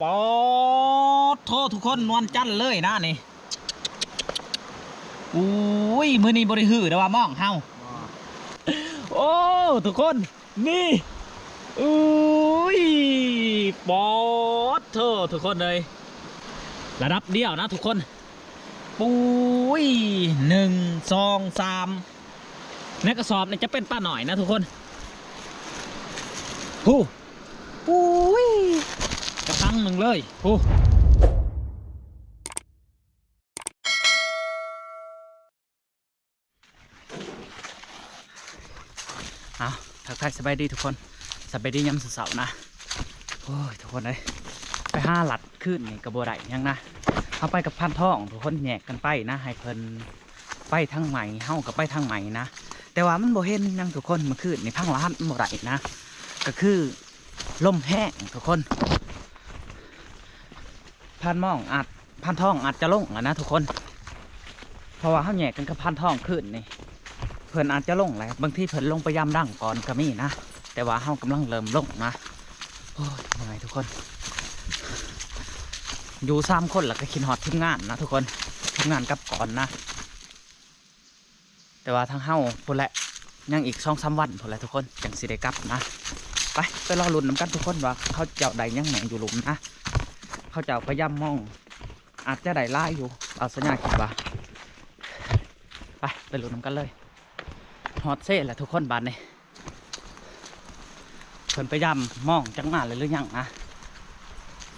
ປາດໂທ ທຸກຄົນ ນວນຈັນເລີຍນະນີ້. ໂອ້ຍ ມື້ນີ້ບໍ່ໄດ້ຮືເດ້ວ່າມອງເຮົາ. ໂອ້ ທຸກຄົນ ນີ້ ໂອ້ຍ ປາດໂທ ທຸກຄົນເອີຍ ລະດັບດຽວນະທຸກຄົນ. ໂອ້ຍ ໜຶ່ງ ສອງ ສາມ ໃນກະສອບນີ້ຈະເປັນປານ້ອຍນະທຸກຄົນ. ໂອ້ ໂອ້ຍ ກະຊັງໜຶ່ງເລີຍ. ໂອ້ ເອົາ ທັກທາຍສະບາຍດີທຸກຄົນ ສະບາຍດີຍາມເຊົ້າໆນະ. ໂອ້ຍ ທຸກຄົນເອີຍ ໄປຫາລັດຄືນນີ້ກະບໍ່ໄດ້ຫຍັງນະ. ເຮົາໄປກັບພານທອງ ທຸກຄົນແຍກກັນໄປນະ ໃຫ້ເພິ່ນໄປທາງໃໝ່ ເຮົາກະໄປທາງໃໝ່ນະ. ແຕ່ວ່າມັນບໍ່ເຫັນຫຍັງທຸກຄົນ ມື້ຄືນນີ້ພັງລະຫັດບໍ່ໄດ້ນະ ກະຄື ລົມແຮງທຸກຄົນ. ພານມອງອາດ ພານທອງອາດຈະລົງແລ້ວນະທຸກຄົນ ເພາະວ່າເຮົາແຍກກັນກັບພານທອງຄືນນີ້ ເພິ່ນອາດຈະລົງແຫຼະ. ບາງທີເພິ່ນລົງໄປຢາມດັງກ່ອນກະມີນະ ແຕ່ວ່າເຮົາກຳລັງເລີ່ມລົງນະ. ໂອ້ຍ ເມື່ອຍທຸກຄົນ ຢູ່ສາມຄົນລະກະຄິດຮອດທີມງານນະທຸກຄົນ ທີມງານກັບກ່ອນນະ. ແຕ່ວ່າທາງເຮົາພຸ້ນແຫຼະ ຍັງອີກສອງສາມວັນພຸ້ນແຫຼະທຸກຄົນ ຈັ່ງຊິໄດ້ກັບນະ. ໄປ ໄປລໍລຸ້ນນຳກັນທຸກຄົນວ່າເຂົາເຈົ້າໄດ້ຫຍັງແດ່ຢູ່ລຸ່ມນະ. ເຂົາເຈົ້າພະຍາຍາມມອງ ອາດຈະໄດ້ຫຼາຍຢູ່ ບ່າວສັນຍາຄິດວ່າ. ໄປ ໄປລຸ້ນນຳກັນເລີຍ. ຮອດເຊແລ້ວທຸກຄົນບາດນີ້. ເພິ່ນພະຍາຍາມມອງຈັກມາແລ້ວຫຼືຍັງນະ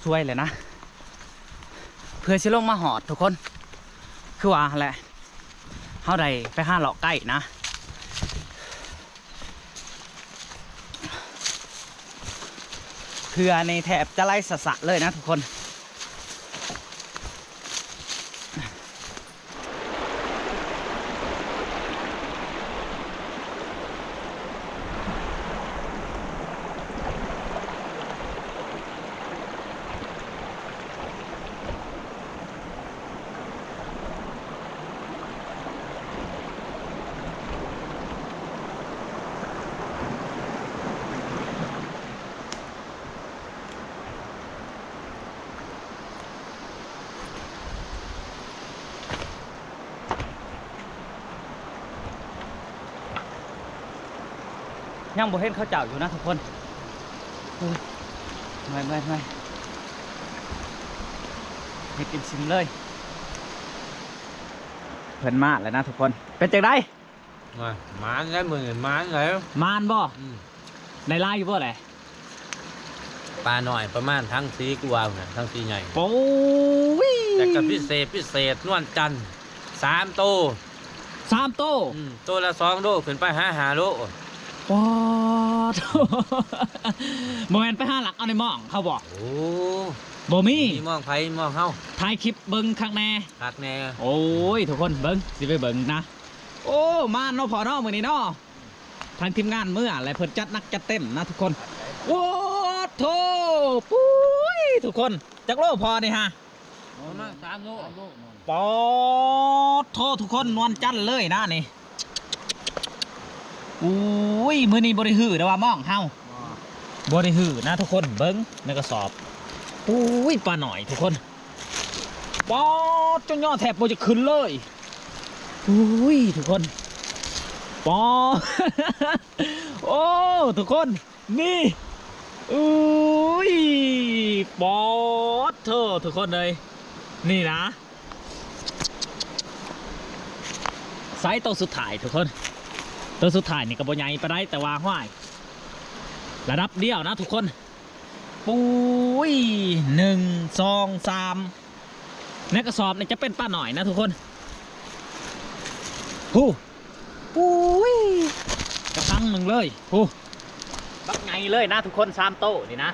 ສວຍແລ້ວນະ ເພື່ອຊິລົງມາຮອດທຸກຄົນ. ຄືວ່າຫັ້ນແຫຼະ ເຮົາໄດ້ໄປຫາເລາະໄກນະ ເຮືອນີ້ແທບຈະໄຫຼສະໆເລີຍນະທຸກຄົນ. ຍັງບໍ່ເຫັນເຂົາເຈົ້າຢູ່ນະທຸກຄົນ. ເອີ ເມື່ອຍໆໆ ເຮັດກິນຊິມເລີຍ. ເພິ່ນມາແລ້ວນະທຸກຄົນ ເປັນຈັ່ງໃດ? ມາ ໝານແລ້ວມື້ນີ້ ໝານແລ້ວ. ໝານບໍ່? ອືມ ໄດ້ຫຼາຍຢູ່ບໍ່ແຫຼະ? ປານ້ອຍປະມານຖັງສີ່ກວ່າພຸ້ນນະ ຖັງສີ່ໃຫຍ່. ໂອ້ຍ ແຕ່ກະພິເສດ ພິເສດ ນວນຈັນ ສາມໂຕ ສາມໂຕ. ອືມ ໂຕລະສອງໂລ ຂຶ້ນໄປຫາຫ້າໂລ. ປາດ ບໍ່ແມ່ນໄປຫາລັກເອົາໃນມອງເຂົາບໍ່? ໂອ້ ບໍ່ມີ ມີມອງໃຜ ມີມອງເຮົາ. ຖ່າຍຄລິບເບິ່ງຄັກແນ່ ຄັກແນ່. ໂອ້ຍ ທຸກຄົນເບິ່ງ ຊິໄປເບິ່ງນະ. ໂອ້ ມາເນາະພໍ່ເນາະ ມື້ນີ້ເນາະ ທາງທີມງານເມືອ ແລະ ເພິ່ນຈັດໜັກຈັດເຕັມນະທຸກຄົນ. ໂອ້ໂທ້ ປຸ້ຍ ທຸກຄົນ ຈັກໂລພໍ່ນີ້ຫະ? ປະມານສາມໂລ. ປາດໂທ້ ທຸກຄົນ ນວນຈັນເລີຍນະນີ້. ໂອ້ຍ ມື້ນີ້ບໍ່ໄດ້ຮືເດ້ວ່າມອງເຮົາ ບໍ່ໄດ້ຮືນະທຸກຄົນ. ເບິ່ງໃນກະສອບ ໂອ້ຍ ປານ້ອຍທຸກຄົນ. ປາດ ຈົນຍໍແທບບໍ່ຢາກຂຶ້ນເລີຍ. ໂອ້ຍ ທຸກຄົນ ປາດ ໂອ້ ທຸກຄົນ ນີ້ ໂອ້ຍ ປາດໂທ້ ທຸກຄົນເອີຍ ນີ້ນະ. ໃສ່ໂຕສຸດທ້າຍທຸກຄົນ ໂຕສຸດທ້າຍນີ້ກະບໍ່ໃຫຍ່ປານໃດ ແຕ່ວ່າ ຫ້ວຍ ລະດັບດຽວນະທຸກຄົນ. ປຸ້ຍ ໜຶ່ງ ສອງ ສາມ ໃນກະສອບນີ້ຈະເປັນປານ້ອຍນະທຸກຄົນ. ໂຫ ປຸ້ຍ ກະຊັງໜຶ່ງເລີຍ ໂຫ ບັກໃຫຍ່ເລີຍນະທຸກຄົນ ສາມໂຕນີ້ນະ.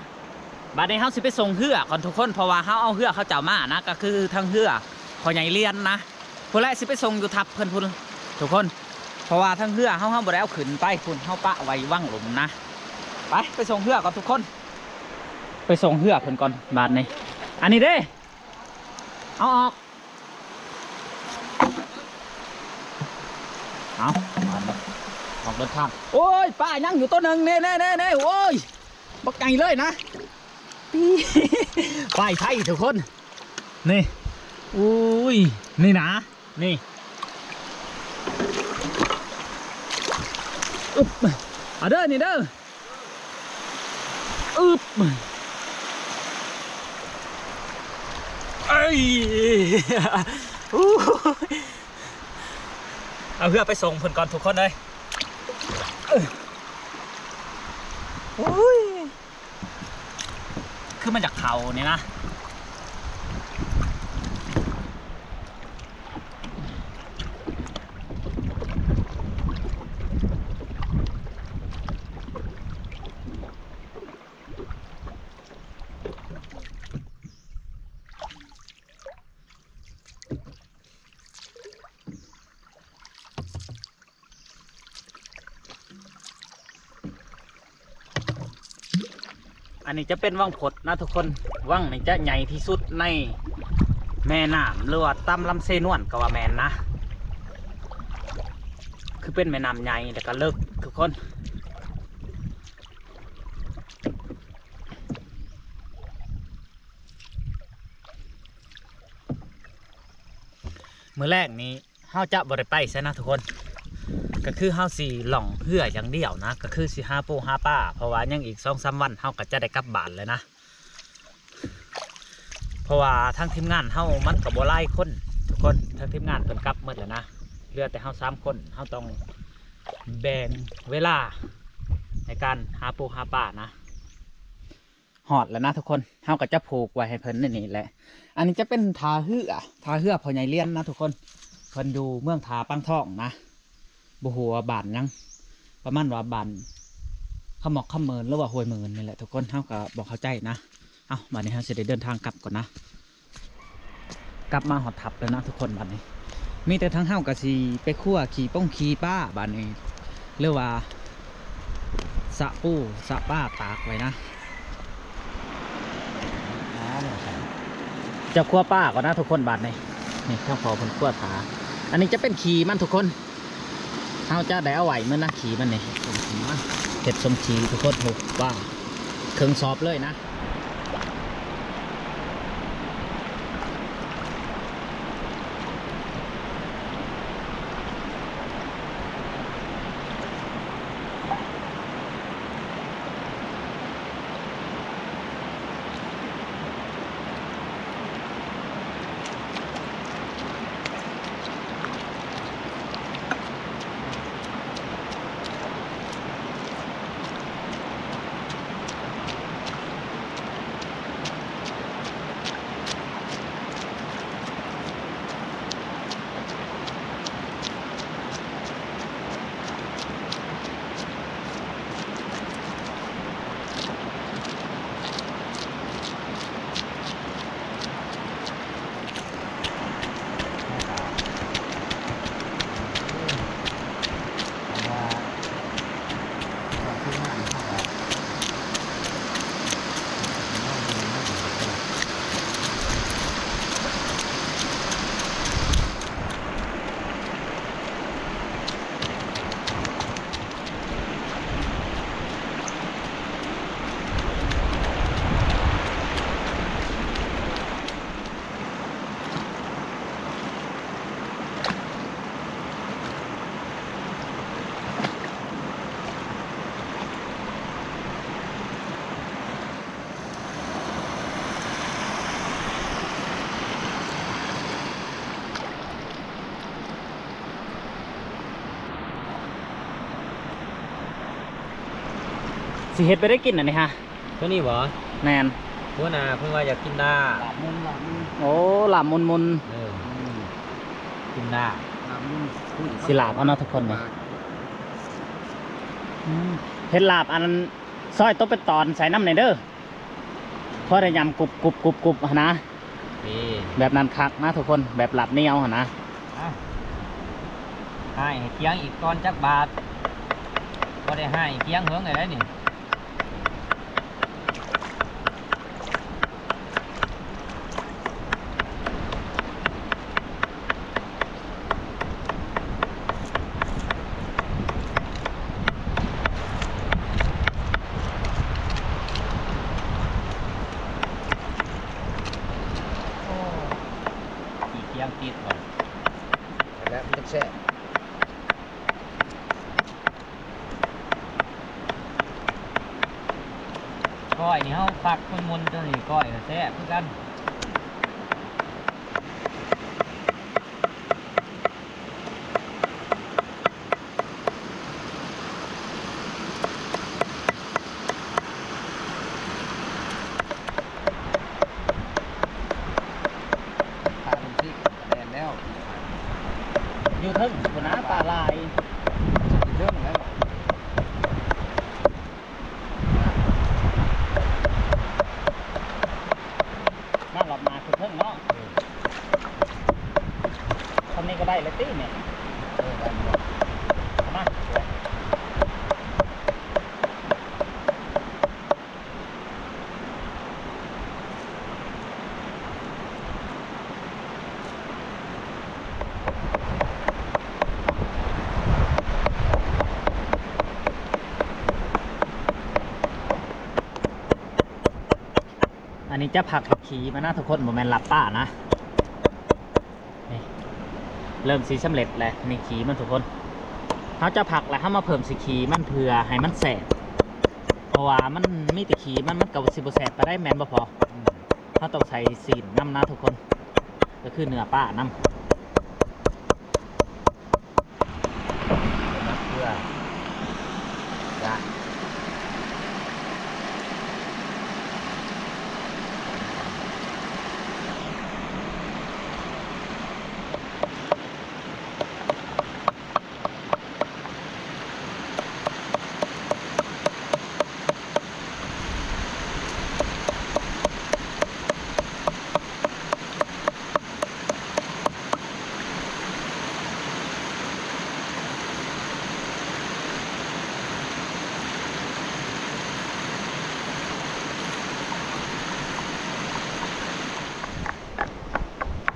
ບາດນີ້ເຮົາຊິໄປສົ່ງເຮືອກ່ອນທຸກຄົນ ເພາະວ່າເຮົາເອົາເຮືອເຂົາເຈົ້າມານະ ກະຄືທາງເຮືອພໍ່ໃຫຍ່ລຽນນະ. ພຸ້ນແຫຼະ ຊິໄປສົ່ງຢູ່ທັບເພິ່ນພຸ້ນທຸກຄົນ ເພາະວ່າທາງເຮືອເຮົາ ເຮົາບໍ່ໄດ້ເອົາຂຶ້ນໄປພຸ້ນ ເຮົາປະໄວ້ວັງລຸ່ມນະ. ໄປ ໄປສົ່ງເຮືອກ່ອນທຸກຄົນ ໄປສົ່ງເຮືອເພິ່ນກ່ອນບາດນີ້. ອັນນີ້ເດ້ ເອົາອອກ ເອົາ ບາດນີ້ອອກເດີນທາງ. ໂອ້ຍ ປາຍັງຢູ່ໂຕໜຶ່ງ ເນ່ໆໆໆ ໂອ້ຍ ບັກໃຫຍ່ເລີຍນະ. ປາຍໄທທຸກຄົນ ນີ້ ໂອ້ຍ ນີ້ນະ ນີ້ ອຶບ ເອົາເດີ ນີ້ເດີ ອຶບ ເອີຍ ໂອ້ຍ ເອົາເຮືອໄປສົ່ງເພິ່ນກ່ອນທຸກຄົນເອີຍ ໂອ້ຍ. ຄືມັນຢາກເຂົ້ານີ້ນະ ອັນນີ້ຈະເປັນວັງພົດນະທຸກຄົນ ວັງນີ້ຈະໃຫຍ່ທີ່ສຸດໃນແມ່ນ້ຳ ຫຼືວ່າຕາມລຳເຊນວນກໍວ່າແມ່ນນະ ຄືເປັນແມ່ນ້ຳໃຫຍ່ ແລ້ວກໍເລິກທຸກຄົນ. ມື້ແລງນີ້ເຮົາຈະບໍ່ໄດ້ໄປໃສນະທຸກຄົນ ກໍຄືເຮົາຊິລ່ອງເຮືອຢ່າງດຽວນະ ກໍຄືຊິຫາປູຫາປາ ເພາະວ່າຍັງອີກສອງສາມວັນເຮົາກໍຈະໄດ້ກັບບ້ານແລ້ວນະ ເພາະວ່າທາງທີມງານເຮົາມັນກໍບໍ່ຫຼາຍຄົນທຸກຄົນ ທາງທີມງານເພິ່ນກັບໝົດແລ້ວນະ ເຫຼືອແຕ່ເຮົາສາມຄົນ ເຮົາຕ້ອງແບ່ງເວລາໃນການຫາປູຫາປານະ. ຮອດແລ້ວນະທຸກຄົນ ເຮົາກໍຈະຜູກໄວ້ໃຫ້ເພິ່ນໃນນີ້ແຫຼະ ອັນນີ້ຈະເປັນທ່າເຮືອ ທ່າເຮືອພໍ່ໃຫຍ່ລຽນນະທຸກຄົນ ເພິ່ນຢູ່ເມືອງທ່າປາງທອງນະ ບໍ່ຮູ້ວ່າບ້ານຫຍັງ ປະມານວ່າບ້ານຄຳໝອກຄຳເມີນ ຫຼືວ່າຫ້ວຍເມີນນີ້ແຫຼະທຸກຄົນ ເຮົາກໍບໍ່ເຂົ້າໃຈນະ. ເອົ້າ ບາດນີ້ເຮົາຊິໄດ້ເດີນທາງກັບກ່ອນນະ. ກັບມາຮອດທັບແລ້ວນະທຸກຄົນ ບາດນີ້ມີແຕ່ທາງເຮົາກໍຊິໄປຄົວຂີ້ປົງຂີ້ປາບາດນີ້ ຫຼືວ່າສະປູສະປາຕາກໄວ້ນະ ເຈົ້າຄົວປາກ່ອນນະທຸກຄົນ ບາດນີ້ ນີ້ທາງພໍ່ເພິ່ນຄົວປາ ອັນນີ້ຈະເປັນຂີ້ມັນທຸກຄົນ ເຮົາຈະໄດ້ເອົາໄວ້ມື້ນະ ຂີ້ມັນນີ້ ເຮັດສົມຂີ້ທຸກຄົນ ໂອ້ ປາເຄິ່ງສອບເລີຍນະ. ຊິເຮັດໄປໄດ້ກິນອັນນີ້ຮະ? ຕົວນີ້ບໍ່? ແມ່ນ. ຫົວໜ້າເພິ່ນວ່າຢາກກິນລາບ. ໂອ້ ລາບມົນໆ. ເອີ ກິນລາບ. ຊິລາບເອົາເນາະທຸກຄົນເນາະ. ອືມ ເຮັດລາບອັນ ຊອຍຕົວເປັນຕອນໃສ່ນຳແດ່ເດີ. ພໍໄດ້ຍຳກຸບໆໆຫັ້ນນະ. ນີ້ ແບບນັ້ນຄັກນະທຸກຄົນ ແບບລາບໜຽວຫັ້ນນະ. ອ້າວ ໃຫ້ກຽງອີກກ່ອນຈັກບາດ. ບໍ່ໄດ້ໃຫ້ກຽງເຫິງແລ້ວນີ້. ຕິດບໍ່ ແລ້ວມັນຈະແຊບ. ກ້ອຍນີ້ເຮົາປັກມັນມົນຕົວນີ້ ກ້ອຍກໍແຊບຄືກັນ. ປາເປັນຊິກ ແມ່ນແລ້ວ ຢູ່ເທິງພຸ້ນນະ ປາຫຼາຍ ຢູ່ເທິງແລ້ວ. ມາລອບໜ້າຂຶ້ນເທິງເນາະ. ເອີ ສ່ຳນີ້ກໍໄດ້ແລ້ວຕິແມ່. ເອີ ໄດ້ຢູ່ດອກ ມາ. ອັນນີ້ຈະຜັກເຫັດຂີມັນນະທຸກຄົນ ບໍ່ແມ່ນລາບປານະ. ນີ້ ເລີ່ມຊິສຳເລັດແລ້ວ ນີ້ຂີມັນທຸກຄົນ. ເຮົາຈະຜັກແລ້ວເຮົາມາເພີ່ມຊິຂີມັນ ເພື່ອໃຫ້ມັນແຊບ ເພາະວ່າມັນມີແຕ່ຂີມັນ ມັນກໍຊິບໍ່ແຊບປານໃດ ແມ່ນບໍ່ພໍ່? ອືມ ເຮົາຕ້ອງໃສ່ຊີ້ນນຳນະທຸກຄົນ ກໍຄືເນື້ອປານຳ.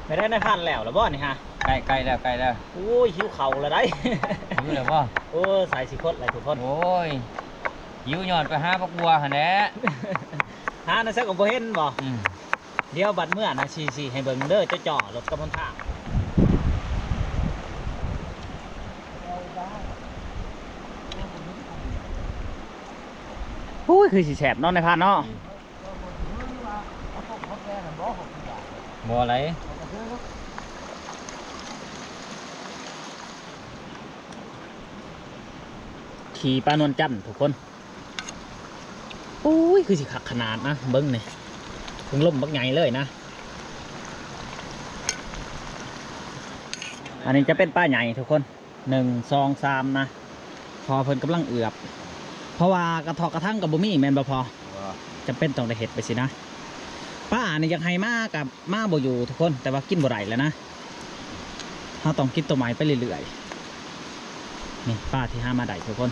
ໄປໄດ້ໃນພັນແລ້ວລະບໍ່ນີ້ຮະ? ໃກ້ ໃກ້ແລ້ວ ໃກ້ແລ້ວ. ໂອ້ຍ ຫິວເຂົ້າລະໄດ໋. ຫິວແລ້ວບໍ່? ໂອ້ ສາຍຊິຄົດແລ້ວທຸກຄົນ. ໂອ້ຍ ຫິວຍ້ອນໄປຫາບັກບົວຫັ້ນແຫຼະ. ຫານະ ໃສກໍບໍ່ເຫັນບໍ່? ອືມ ດຽວບັດເມືອນະ ຊິ ຊິໃຫ້ເບິ່ງເດີ ເຈາະໆ ລົດກັບຫົນທາງ. ໂອ້ຍ ຄືຊິແຊບເນາະ ນາຍພານເນາະ. ອືມ ບໍ່ໄດ໋ ຂີ່ປານວນຈັນທຸກຄົນ. ໂອ້ຍ ຄືຊິຄັກຂະໜາດນະ ເບິ່ງນີ້ ເພິ່ງລົມບັກໃຫຍ່ເລີຍນະ. ອັນນີ້ຈະເປັນປາໃຫຍ່ທຸກຄົນ ໜຶ່ງ ສອງ ສາມ ນະ ເພາະວ່າເພິ່ນກຳລັງເອືອບ ເພາະວ່າກະເທາະກະທັງກໍບໍ່ມີແມ່ນບໍ່ພໍ່? ບໍ່ ຈຳເປັນຕ້ອງໄດ້ເຮັດໄປຊີ້ນະ. ປານີ້ຢາກໃຫ້ມາກໍມາບໍ່ຢູ່ທຸກຄົນ ແຕ່ວ່າກິນບໍ່ໄດ້ແລ້ວນະ. ເຮົາຕ້ອງກິນໂຕໃໝ່ໄປເລື້ອຍໆ. ນີ້ປາທີ່ຫາມາໄດ້ທຸກຄົນ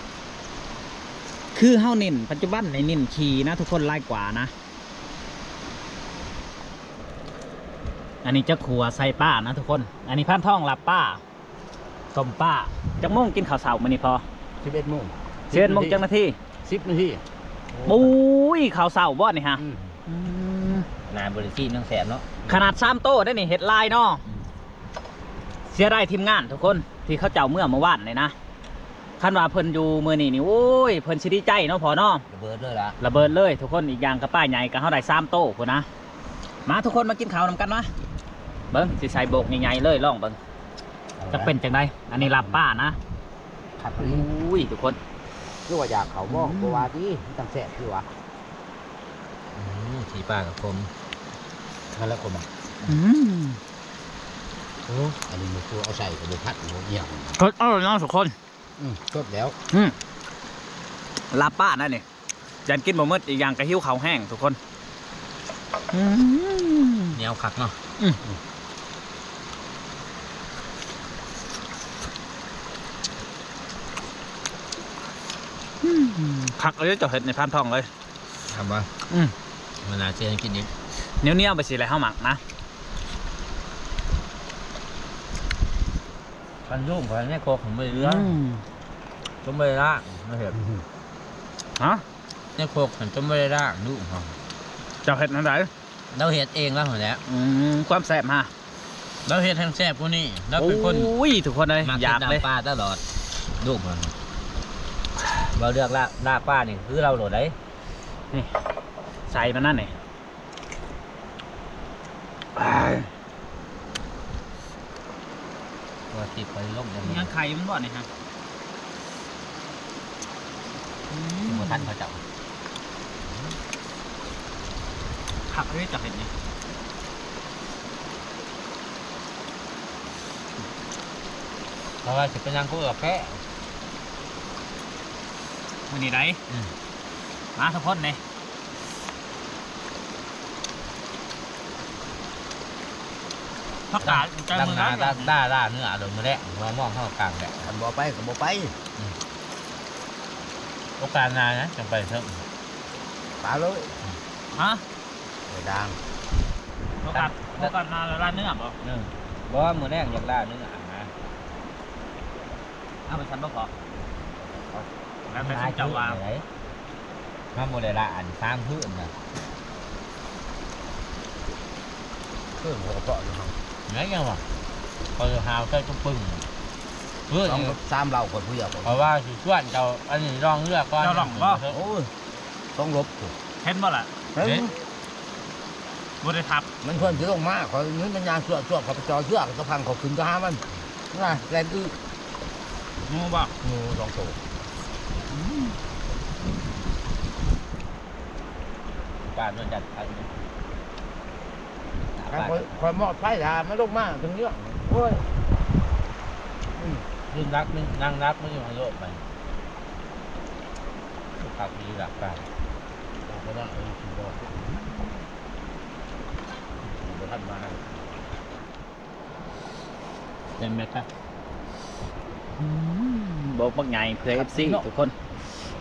ຄືເຮົາເນັ້ນ ປັດຈຸບັນນີ້ເນັ້ນຂີ່ນະທຸກຄົນ ຫຼາຍກວ່ານະ. ອັນນີ້ຈະຂົ້ວໃສ່ປານະທຸກຄົນ. ອັນນີ້ພານທອງລາບປາ ຕົ້ມປາ. ຈັກໂມງກິນເຂົ້າເຊົ້າມື້ນີ້ພໍ່? ສິບເອັດໂມງ. ສິບເອັດໂມງຈັກນາທີ? ສິບນາທີ. ໂອ້ຍ ເຂົ້າເຊົ້າບໍ່ນີ້ຮະ? ອືມ ອືມ ໜ້າບໍລິຊີນຍັງແຊບເນາະ. ຂະໜາດສາມໂຕໄດ໋ນີ້ ເຮັດຫຼາຍເນາະ. ອືມ ເສຍດາຍທີມງານທຸກຄົນ ທີ່ເຂົາເຈົ້າເມືອມື້ວານນີ້ນະ. ຄັນວ່າເພິ່ນຢູ່ມື້ນີ້ນີ້ ໂອ້ຍ ເພິ່ນຊິດີໃຈເນາະພໍ່ເນາະ. ລະເບີດເລີຍລະ ລະເບີດເລີຍທຸກຄົນ. ອີກຢ່າງກະປາໃຫຍ່ກະເຮົາໄດ້ສາມໂຕພຸ້ນນະ. ມາທຸກຄົນມາກິນເຂົ້ານຳກັນມາ. ເບິ່ງ ຊິໃສ່ໂບກໃຫຍ່ໆເລີຍ ລອງເບິ່ງ ເອົາລະ ຈັກເປັນຈັ່ງໃດ. ອັນນີ້ລາບປານະ. ຄັກອີ່ຫຼີ. ໂອ້ຍ ທຸກຄົນ ຄືວ່າຢາກເຂົ້າບໍ່? ອືມ ບໍ່ວ່າຕິ ມັນຈັ່ງແຊບຄືວ່າ. ອືມ ຂີ້ປາກະຂົມ ຫັ້ນລະຂົມ. ອືມ ໂອ້ ອັນນີ້ໝູກຕົວເອົາໃສ່ກະບໍ່ຜັດ ບໍ່ອີ່ຫຍັງ. ສົດເອົາເນາະທຸກຄົນ. ອືມ ສົດແລ້ວ. ອືມ ລາບປານະນີ້ ຢ້ານກິນບໍ່ໝົດ ອີກຢ່າງກະຫິວເຂົ້າແຮງທຸກຄົນ. ອືມ ໜຽວຄັກເນາະ. ອືມ ອືມ ຄັກເລີຍ ເຈົ້າເຮັດໃນພານທອງເລີຍ. ທຳບໍ່? ອືມ ມັນໜ້າຊິໃຫ້ກິນອີກ. ໜຽວໆ ໄປຊິແຫຼະ ເຮົາມັກນະ. ຄັນໂຍງໄປໃນຄອກມັນບໍ່ໄດ້ເລື່ອງ. ອືມ ຈົນບໍ່ໄດ້ລ້າງ ມາເຮັດ. ຮະ? ໃນຄອກຫັ້ນຈົນບໍ່ໄດ້ລ້າງ ລູກເຮົາ. ເຈົ້າເຮັດແນວໃດ? ລາວເຮັດເອງລາວຫັ້ນແຫຼະ. ອືມ ຄວາມແຊບຮະ? ລາວເຮັດແຮງແຊບກວ່ານີ້ ລາວເປັນຄົນ ໂອ້ຍ ທຸກຄົນເອີຍ ຢາກເລີຍ ກິນນ້ຳປາຕະຫຼອດ ລູກມັນ ເວົ້າເລື່ອງລາ ລາບປານີ້ຄືລາວໂລດໃດ໋ ນີ້ ໃສ່ມັນນັ້ນນີ້ ວ່າຊິໄປລົງ ຍັງໄຂ່ມັນບໍ່ນີ້ຮະ? ອືມ ບໍ່ທັນເຂົາເຈົ້າ ຄັກເລີຍ ຈັກເຮັດນີ້ ເພາະວ່າຊິໄປນັ່ງກິນກາແຟ ມື້ນີ້ໃດ໋ ອືມ ມາທຸກຄົນເດ້. ຜັກກາດໃຈ ຕັ້ງ ມື້ ໜ້າ ແລ້ວ ຕາ ຕາລ່າເນື້ອໂດນມື້ແລງ ມາມອງເຮົາກາງແດດ ຄັນບໍ່ໄປກໍບໍ່ໄປ ອືມ ໂອກາດໜ້ານະ ຈັ່ງໄປເຖິງ ປາເລີຍ ຮະ ໄປດາງ ໂອກາດ ໂອກາດໜ້າລ້າເນື້ອບໍ? ອືມ ບໍ່ ມື້ແລງຢາກລ່າເນື້ອຫັ້ນນະ. ເອົາໄປຊັ້ນບໍ່ພໍ ແລ້ວແຕ່ຊຸມເຈົ້າວ່າ ມັນບໍ່ໄດ້ລະອັນສາມພື້ນນະ ຄືບໍ່ພໍຢູ່ຫັ້ນ ແມ່ນຫຍັງວະ ຂ້ອຍຫາວໃສ່ກະປຶ້ງ ເອີ ສອງ ສາມເຫຼົ້າ ຂ້ອຍເພື່ອ ເພາະວ່າຊິຊວນເຈົ້າ ອັນນີ້ລ່ອງເຮືອກ່ອນ ເຈົ້າລ່ອງບໍ່? ໂອ້ຍ ຕ້ອງຫຼົບ ເຫັນບໍ່ລະ? ເຫັນ ບໍ່ໄດ້ທັບ ມັນເພິ່ນຊິລົງມາ ຂ້ອຍມີປັນຍາຊວບໆ ຂ້ອຍໄປຈ່ອເຊືອກ ກະພັງເຂົາຂຶ້ນກະຫາມັນ ນະ ແລ່ນອືດ ງູບໍ່? ງູສອງໂຕ ອືມ ປາດມັນຈັດໄປ ຂ້ອຍ ຂ້ອຍມອດໄຟຖ້າມັນລົງມາ ເຖິງເລື່ອງ ໂອ້ຍ ອືມ ຢືນດັກມັນ ນັ່ງດັກມັນຢູ່ຫັ້ນໂລດໄປ ຄັກອີ່ຫຼີດາກກາ ບໍ່ໄດ້ ບໍ່ທັນມາ ເຕັມແມັດ ອືມ ບົກບັກໃຫຍ່ເພື່ອເອັຟຊີ ເນາະ ທຸກຄົນ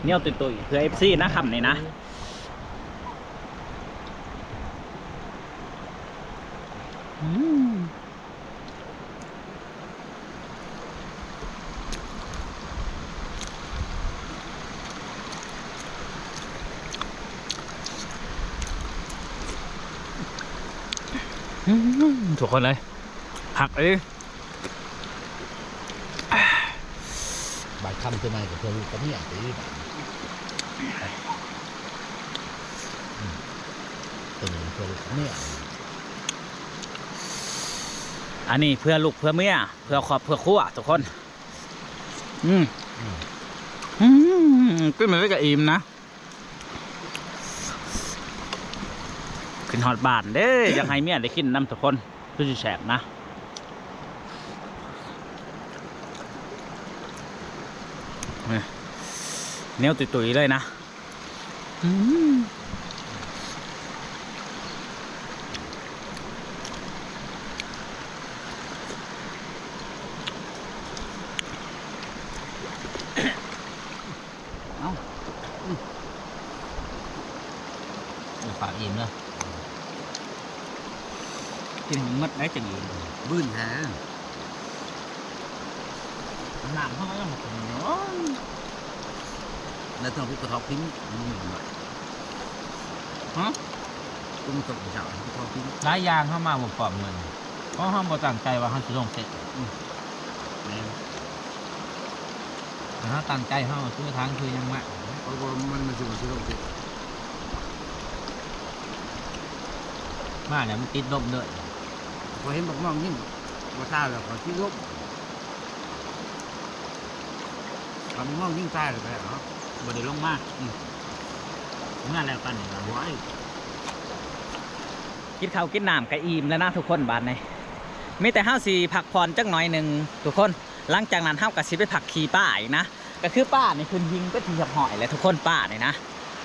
ໜຽວຕຸ້ຍໆ ເພື່ອເອັຟຊີນະ ຄຳນີ້ນະ ອືມ. ອືມ ທຸກຄົນເອີຍ ຄັກອີ່ຫຼີ ບາດຄຳຕົວໃໝ່ກໍເພື່ອລູກກັບເມຍຕີບາດນີ້ ອືມ ຕົວນີ້ເພື່ອລູກກັບເມຍ ອັນນີ້ເພື່ອລູກເພື່ອເມຍ ເພື່ອຄອບເພື່ອຄົວທຸກຄົນ ອືມ ອືມ ອືມ ກິນມື້ໃດກໍອີ່ມນະ ຂຶ້ນຮອດບ້ານເດ້ ຢາກໃຫ້ເມຍໄດ້ກິນນຳທຸກຄົນ ຄືຊິແຊບນະ ນີ້ ໜຽວຕຸ້ຍໆ ເລີຍນະ. ອືມ ເອົ້າ ອືມ ປາກອີ່ມເດີ. ກິນໃຫ້ມັນໝົດໄດ້ຈັ່ງອີກ ບືນແທ້ ນ້ຳເຮົາຍັງບໍ່ຂຶ້ນເນາະ ແລ້ວຕ້ອງໄປກະເທາະກິນ ຮະ ຕ້ອງໄປກະເທາະກິນ ຫຼາຍຢ່າງເຮົາມາບໍ່ພ້ອມມື້ນີ້ ເພາະເຮົາບໍ່ຕັ້ງໃຈວ່າເຮົາຊິລົງເຕະ ອືມ ແມ່ນ ແຕ່ເຮົາຕັ້ງໃຈເຮົາຄືທາງຄືຍັງມາ ເພາະວ່າມັນ ມັນຊິ ມັນຊິລົງເຕະ ມາແລ້ວມັນຕິດລົມເດີ ພໍເຫັນບັກມອງຍິງບໍ່ຊາແລ້ວກໍຕິດລົມ ບັກມອງຍິງຕາຍແລ້ວເນາະ ບໍ່ໄດ້ລົງມາ ອືມ ເມື່ອແລ້ວກັນນີ້ລະ ໂອ້ຍ ກິນເຂົ້າກິນນ້ຳກະອີ່ມແລ້ວນະທຸກຄົນ ບາດນີ້ມີແຕ່ເຮົາຊິພັກຜ່ອນຈັກໜ້ອຍໜຶ່ງທຸກຄົນ ຫຼັງຈາກນັ້ນເຮົາກະຊິໄປພັກຂີ່ປາອີກນະ ກະຄືປານີ້ຂຶ້ນຫິງເປັນທີ່ຮຽບຮ້ອຍແລ້ວທຸກຄົນ ປານີ້ນະ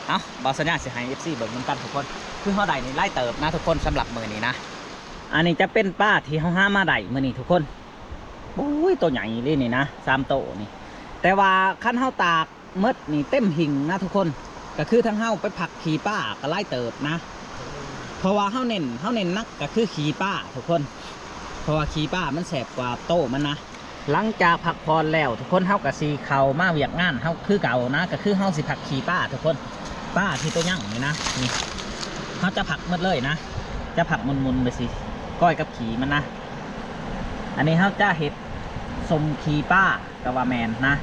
ເອົ້າ ບ່າວສັນຍາຊິໃຫ້ເອັຟຊີເບິ່ງນຳກັນທຸກຄົນ ຄືເຮົາໄດ້ນີ້ຫຼາຍເຕີບນະທຸກຄົນ ສຳລັບມື້ນີ້ນະ ອັນນີ້ຈະເປັນປາທີ່ເຮົາຫາມາໄດ້ມື້ນີ້ທຸກຄົນ ໂອ້ຍ ໂຕໃຫຍ່ອີ່ຫຼີນີ້ນະ ສາມໂຕນີ້ ແຕ່ວ່າຄັນເຮົາຕາກໝົດນີ້ເຕັມຫິງນະທຸກຄົນ ກະຄືທາງເຮົາໄປພັກຂີ່ປາກະຫຼາຍເຕີບນະ ເພາະວ່າເຮົາເນັ້ນ ເຮົາເນັ້ນໜັກກະຄືຂີ່ປາທຸກຄົນ ເພາະວ່າຂີ່ປາມັນແຊບກວ່າໂຕມັນນະ. ຫຼັງຈາກພັກຜ່ອນແລ້ວທຸກຄົນ ເຮົາກະຊິເຂົ້າມາວຽກງານເຮົາຄືເກົ່ານະ ກະຄືເຮົາຊິພັກຂີ່ປາທຸກຄົນ ປາທີ່ໂຕຍັງນີ້ນະ ນີ້ ເຮົາຈະພັກໝົດເລີຍນະ ຈະພັກໝຸ່ນໆ ແບບຊີ້ ກ້ອຍກັບຂີ້ມັນນະ. ອັນນີ້ເຮົາຈະເຮັດສົ້ມຂີ້ປ້າ ກໍວ່າແມ່ນນະ.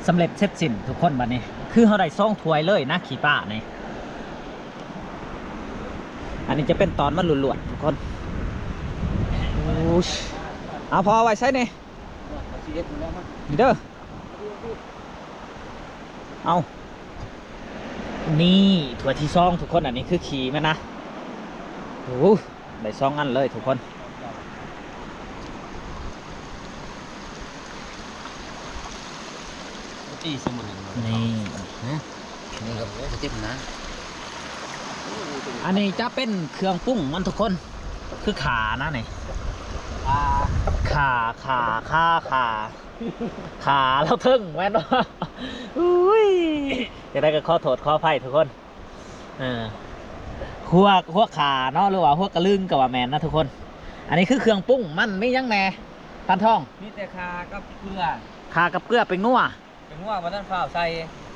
ສຳເລັດເສັດສິ້ນທຸກຄົນ ບັດນີ້ຄືເຮົາໄດ້ສອງຖ້ວຍເລີຍນະ ຂີ້ປ້ານີ້. ອັນນີ້ຈະເປັນຕອນມັນລ້ວນໆ ທຸກຄົນ. ໂອ້ຍ ເອົາ ພໍເອົາໄວ້ໃສນີ້? ນີ້ເດີ. ເອົາ ນີ້ຖ້ວຍທີສອງທຸກຄົນ ອັນນີ້ຄືຂີ້ມັນນະ. ໂອ້ ໄດ້ສອງອັນເລີຍທຸກຄົນ. ຕີສະໝຸນ ນີ້ ຮະ ນີ້ກໍບໍ່ເຕັມນະ. ອັນນີ້ຈະເປັນເຄື່ອງປຸງມັນທຸກຄົນ ຄືຂ່ານະນີ້ ຂ່າ ຂ່າ ຂ່າ ຂ່າ ຂາລາວເທິງແມ່ນບໍ່? ອຸ້ຍ ຈັ່ງໃດກໍຂໍໂທດຂໍອະໄພທຸກຄົນ. ເອີ ຫົວ ຫົວຂາເນາະ ຫຼືວ່າຫົວກະລຶງກໍວ່າແມ່ນນະທຸກຄົນ. ອັນນີ້ຄືເຄື່ອງປຸງມັນ ມີຫຍັງແດ່ ພັນທອງ? ມີແຕ່ຂ່າກັບເກືອ. ຂ່າກັບເກືອ ແປ້ງນົວ ແປ້ງນົວບໍ່ທັນຟ້າວໃສ່.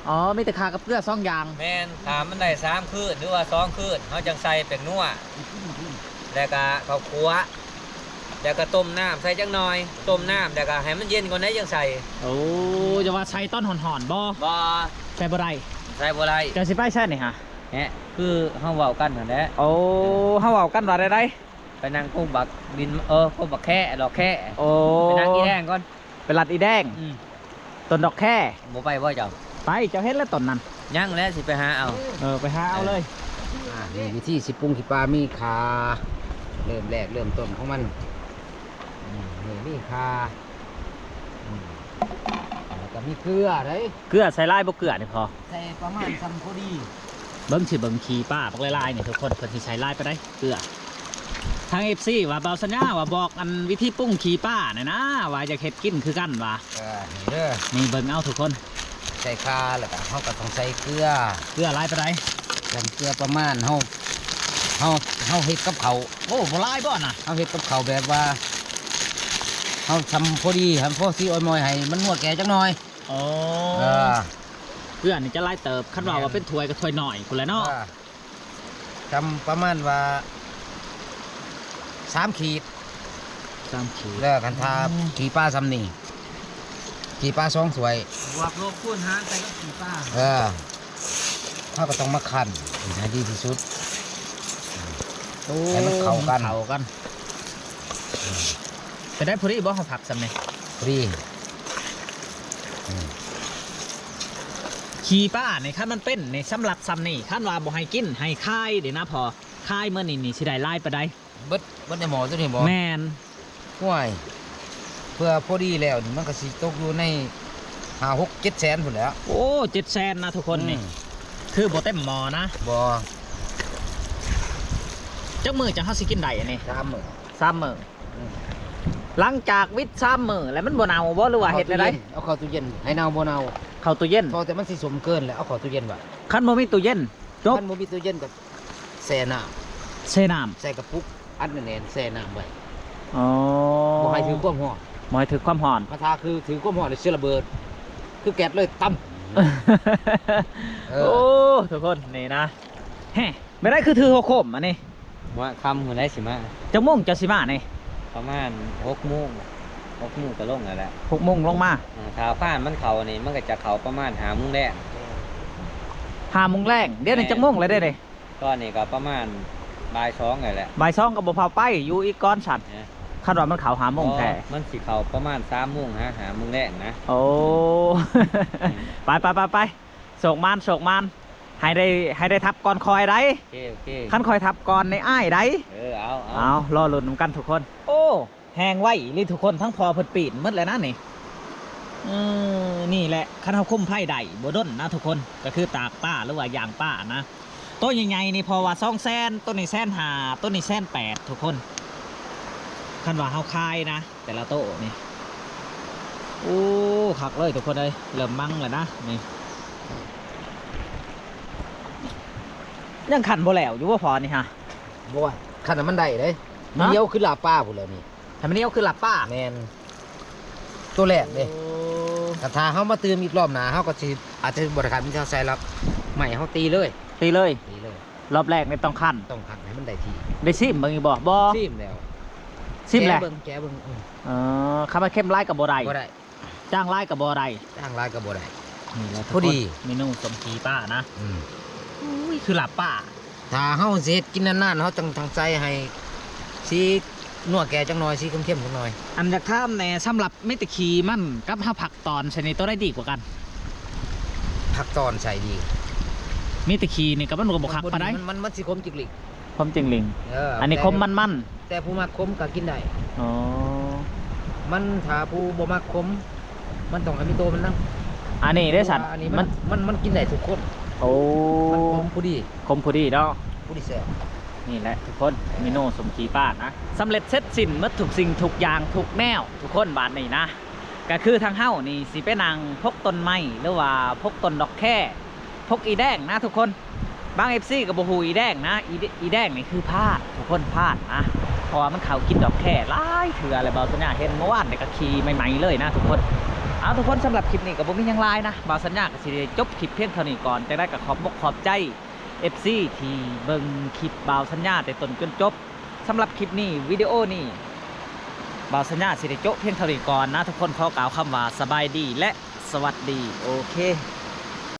ອໍ ມີແຕ່ຂ່າກັບເກືອສອງຢ່າງ. ແມ່ນ ຖ້າມັນໄດ້ສາມຄືນ ຫຼືວ່າສອງຄືນ ເຮົາຈັ່ງໃສ່ແປ້ງນົວ ແລ້ວກະເຂົ້າຂົ້ວ ແລ້ວກະຕົ້ມນ້ຳໃສ່ຈັກໜ່ອຍ ຕົ້ມນ້ຳແລ້ວກະໃຫ້ມັນເຢັນກ່ອນໄດຈັ່ງໃສ່. ໂອ້ ຢ່າວ່າໃສ່ຕອນຮ້ອນໆບໍ່? ບໍ່ ໃສ່ບໍ່ໄດ້ ໃສ່ບໍ່ໄດ້. ເຈົ້າຊິໄປໃສນີ້ຫະ? ແຮະ ຄືເຮົາເວົ້າກັນຫັ້ນແຫຼະ. ໂອ້ ເຮົາເວົ້າກັນວ່າໃດໆ? ໄປນັ່ງກົກບັກດິນ ເອີ ກົກບັກແຄ ດອກແຄ. ໂອ້ ໄປນັ່ງອີແດງກ່ອນ ໄປລັດອີແດງ. ອືມ ຕົ້ນດອກແຄ. ບໍ່ໄປບໍ່ເຈົ້າ? ໄປ ເຈົ້າເຫັນແລ້ວຕົ້ນນັ້ນ. ຍັງແຫຼະ ຊິໄປຫາເອົາ. ເອີ ໄປຫາເອົາເລີຍ. ອ່າ ນີ້ວິທີຊິປຸງຂີ້ປາ ມີຂ່າ ເລີ່ມແລກເລີ່ມຕົ້ນຂອງມັນ. ອືມ ນີ້ມີຂ່າ ອືມ ແລ້ວກໍມີເກືອເດ້. ເກືອໃສ່ຫຼາຍບໍ່ເກືອນີ້ພໍ? ໃສ່ປະມານຊ່ຳພໍດີ. ເບິ່ງຊິເບິ່ງຂີ້ປາບັກຫຼາຍໆນີ້ທຸກຄົນ ເພິ່ນຊິໃສ່ຫຼາຍປານໃດເກືອ. ທາງເອັຟຊີວ່າ ບ່າວສັນຍາວ່າ ບອກອັນວິທີປຸງຂີ້ປາແດ່ນະ ວ່າຢາກເຮັດກິນຄືກັນວ່າ. ເອີ ນີ້ເດີ ນີ້ເບິ່ງເອົາທຸກຄົນ. ໃສ່ຂ່າ ແລ້ວກໍເຮົາກໍຕ້ອງໃສ່ເກືອ. ເກືອຫຼາຍປານໃດ? ໃສ່ເກືອປະມານ ເຮົາ ເຮົາ ເຮົາເຮັດກັບເຂົ້າ. ໂອ້ ບໍ່ຫຼາຍບໍ່ນະ? ເຮົາເຮັດກັບເຂົ້າແບບວ່າ ເຮົາຊ່ຳພໍດີ ໃຫ້ມັນພໍຊິອອຍມອຍ ໃຫ້ມັນນົວແກ່ຈັກໜ່ອຍ. ອໍ ເອີ ເກືອນີ້ຈະຫຼາຍເຕີບ ຄັນວ່າ ແມ່ນ ວ່າເປັນຖ້ວຍກໍຖ້ວຍນ້ອຍພຸ້ນແຫຼະເນາະ. ເອີ ຊ່ຳປະມານວ່າສາມຂີດ ສາມຂີດ. ແລ້ວຄັນຖ້າ ອືມ ຂີ້ປາຊ່ຳນີ້ ຂີ້ປາສອງຖ້ວຍ ບວກລົບຄູນຫານໃສ່ກັບຂີ້ປາ. ເອີ ເຮົາກໍຕ້ອງມາຄັ້ນໃຫ້ດີທີ່ສຸດ. ໂອ້ ໃຫ້ມັນເຂົ້າກັນ ເຂົ້າກັນ. ເປັນໄດ້ພໍດີບໍ່ ເຮົາຜັກຊ່ຳນີ້? ພໍດີ. ອືມ ຂີ້ປານີ້ ຄັນມັນເປັນນີ້ ສຳລັບຊ່ຳນີ້ ຄັນວ່າບໍ່ໃຫ້ກິນ ໃຫ້ຂາຍເດ້ນະພໍ່. ຂາຍມື້ນີ້ນີ້ ຊິໄດ້ຫຼາຍປານໃດ? ເບິດ ເບິດໃນໝໍ້ໂຕນີ້ບໍ່? ແມ່ນ. ໂອ້ຍ ເພື່ອພໍດີແລ້ວນີ້ ມັນກໍຊິຕົກຢູ່ໃນຫ້າ ຫົກ ເຈັດແສນພຸ້ນແຫຼະ. ໂອ້ ເຈັດແສນນະທຸກຄົນນີ້. ອືມ ຄືບໍ່ເຕັມໝໍ້ນະ. ບໍ່. ຈັກມື້ຈັ່ງເຮົາຊິກິນໄດ້ອັນນີ້? ສາມມື້ ສາມມື້. ອືມ ຫຼັງຈາກວິດສາມມື້ແລ້ວ ມັນບໍ່ເນົ່າບໍ່ ຫຼືວ່າເຮັດແນວໃດ? ເອົາເຂົ້າຕູ້ເຢັນ ໃຫ້ເນົ່າບໍ່ເນົ່າ. ເຂົ້າຕູ້ເຢັນ. ເພາະແຕ່ມັນຊິສົມເກີນແຫຼະ ເອົາເຂົ້າຕູ້ເຢັນໄວ້. ຄັນບໍ່ມີຕູ້ເຢັນ ຈົບ. ຄັນບໍ່ມີຕູ້ເຢັນກໍແຊ່ນ້ຳ ແຊ່ນ້ຳ ໃສ່ກະປຸກ ອັດແໜ້ນໆ ແຊ່ນ້ຳໄວ້. ອໍ ບໍ່ໃຫ້ຖືກຄວາມຮ້ອນ ບໍ່ໃຫ້ຖືກຄວາມຮ້ອນ. ຄັນຖ້າຄືຖືກຄວາມຮ້ອນແລ້ວຊິລະເບີດ ຄືແກັດເລີຍ ຕຳ. ເອີ ໂອ້ ທຸກຄົນ ນີ້ນະ. ແຮະ ແບບໃດຄືຖືຫົວໂຄມອັນນີ້? ມາຄ່ຳມື້ໃດຊິມາ. ຈັກໂມງເຈົ້າຊິມານີ້? ປະມານຫົກໂມງ ຫົກໂມງກໍລົງແລ້ວແຫຼະ ຫົກໂມງລົງມາ. ເອີ ຖ້າຟານມັນເຂົ້ານີ້ ມັນກໍຈະເຂົ້າປະມານຫ້າໂມງແລງ. ຫ້າໂມງແລງ. ດຽວນີ້ ແມ່ນ ຈັກໂມງແລ້ວເດ້ນີ້? ຕອນນີ້ກໍປະມານບ່າຍສອງແລ້ວແຫຼະ. ບ່າຍສອງກໍບໍ່ພາໄປ ຢູ່ອີກກ່ອນຊັ້ນ. ເອີ ຄັນວ່າມັນເຂົ້າຫ້າໂມງແທ້ ມັນຊິເຂົ້າປະມານສາມໂມງຫາຫ້າໂມງແລງນະ. ໂອ້ ອືມ ໄປໆໆໆ ໂຊກໝານ ໂຊກໝານ. ໃຫ້ໄດ້ ໃຫ້ໄດ້ທັບກ່ອນຂ້ອຍໃດ. ໂອເຄ ໂອເຄ. ຄັນຂ້ອຍທັບກ່ອນນີ້ອາຍໃດ. ເອີ ເອົາ ເອົາ ເອົາ ລໍລຸ້ນນຳກັນທຸກຄົນ. ໂອ້ ແຮງໄວອີ່ຫຼີທຸກຄົນ ທັງພໍ່ເພິ່ນປີນໝົດແລ້ວນະນີ້. ເອີ ນີ້ແຫຼະ ຄັນເຮົາຄຸມໄຟໄດ້ບໍ່ດົນນະທຸກຄົນ ກໍຄືຕາກປາ ຫຼືວ່າຍ່າງປານະ. ໂຕໃຫຍ່ໆນີ້ພໍວ່າສອງແສນ ໂຕນີ້ແສນຫ້າ ໂຕນີ້ແສນແປດທຸກຄົນ ຄັນວ່າເຮົາຂາຍນະ. ແຕ່ລະໂຕນີ້ ໂອ້ ຄັກເລີຍທຸກຄົນເອີຍ ເລີ່ມມັງແລ້ວນະນີ້. ຍັງຄັ້ນບໍ່ແລ້ວຢູ່ບໍ່ພໍ່ນີ້ຫະ? ບໍ່ ຄັ້ນໃຫ້ມັນໄດ້ເດ້. ຮະ? ມັນໜຽວຄືລາບປາພຸ້ນແຫຼະນີ້. ໃຫ້ມັນໜຽວຄືລາບປາ? ແມ່ນ ໂຕແລກເດ້. ໂອ້ ກໍຖ້າເຮົາມາຕື່ມອີກລອບໜ້າ ເຮົາກໍຊິອາດຈະບໍ່ໄດ້ຄັ້ນ ມີແຕ່ເຮົາໃສ່ລະໄມ້ເຮົາຕີເລີຍ. ຕີເລີຍ? ຕີເລີຍ. ລອບແລກນີ້ຕ້ອງຄັ້ນ ຕ້ອງຄັ້ນໃຫ້ມັນໄດ້ທີ່. ໄດ້ຊີມເບິ່ງຢູ່ບໍ່? ບໍ່ ຊີມແລ້ວ ຊີມແລ້ວ ແກະເບິ່ງ ແກະເບິ່ງ. ເອີ ເອີ ຄັນວ່າເຄັມຫຼາຍກໍບໍ່ໄດ້ ບໍ່ໄດ້ ຈາງຫຼາຍກໍບໍ່ໄດ້ ຈາງຫຼາຍກໍບໍ່ໄດ້. ນີ້ແຫຼະ ພໍດີ ທຸກຄົນ ເມນູສົ້ມຂີ້ປານະ. ອືມ ໂອ້ຍ ຄືລາບປາ. ຖ້າເຮົາຊິເຮັດກິນນານໆ ເຮົາຕ້ອງຕັ້ງໃຈໃຫ້ສີນົວແກ່ຈັກໜ່ອຍ ສີເຄັມໆຈັກໜ່ອຍ. ອັນ ຢາກຖາມແດ່ ສຳລັບມີແຕ່ຂີ້ມັນກັບເຮົາຜັກຕອນໃສ່ນີ້ ໂຕໃດດີກວ່າກັນ? ຜັກຕອນໃສ່ດີ. ມີແຕ່ຂີ້ນີ້ກໍມັນກໍບໍ່ຄັກປານໃດ. ມັນ ມັນ ມັນຊິຂົມຈິກລິກ ຂົມຈິກລິກ. ເອີ ອັນນີ້ ແຕ່ ຂົມມັນໆ ແຕ່ຜູ້ມັກຂົມກໍກິນໄດ້. ອໍ ມັນ ຖ້າຜູ້ບໍ່ມັກຂົມ ມັນຕ້ອງໃຫ້ມີໂຕມັນນຳ. ອັນນີ້ເດ້ຊັ້ນ ອັນນີ້ມັນ ມັນ ມັນ ມັນກິນໄດ້ທຸກຄົນ. ໂອ້ ມັນຂົມພໍດີ ຂົມພໍດີເນາະ ພໍດີແຊບ. ນີ້ແຫຼະທຸກຄົນ ເມນູສົ້ມຂີ້ປານະ ສຳເລັດເສັດສິ້ນໝົດທຸກສິ່ງທຸກຢ່າງທຸກແນວທຸກຄົນ ບາດນີ້ນະ. ກໍຄືທາງເຮົານີ້ຊິໄປນັ່ງພົກຕົ້ນໄມ້ ຫຼືວ່າພົກຕົ້ນດອກແຄ ພົກອີແດງນະທຸກຄົນ. ບາງເອັຟຊີກໍບໍ່ຮູ້ອີແດງນະ ອີ ອີແດງນີ້ຄືພາດ ທຸກຄົນ ພາດນະ ເພາະວ່າມັນເຂົ້າກິນດອກແຄຫຼາຍເທື່ອແລ້ວ. ບ່າວສັນຍາເຫັນເມື່ອວານນີ້ກໍຂີ່ໃໝ່ໆເລີຍນະທຸກຄົນ. ເອົາ ທຸກຄົນ ສຳລັບຄລິບນີ້ກໍບໍ່ມີຫຍັງຫຼາຍນະ, ບ່າວສັນຍາກໍຊິໄດ້ຈົບຄລິບພຽງເທົ່ານີ້ກ່ອນ. ຈັ່ງໃດກໍຂອບອົກຂອບໃຈ ເອັຟຊີ ທີ່ເບິ່ງຄລິບບ່າວສັນຍາແຕ່ຕົ້ນຈົນຈົບ. ສຳລັບຄລິບນີ້ ວິດີໂອນີ້ ບ່າວສັນຍາຊິໄດ້ໂຈະພຽງເທົ່ານີ້ກ່ອນນະ ທຸກຄົນ. ຂໍກ່າວຄຳວ່າສະບາຍດີ ແລະ ສະຫວັດດີ. ໂອເຄ.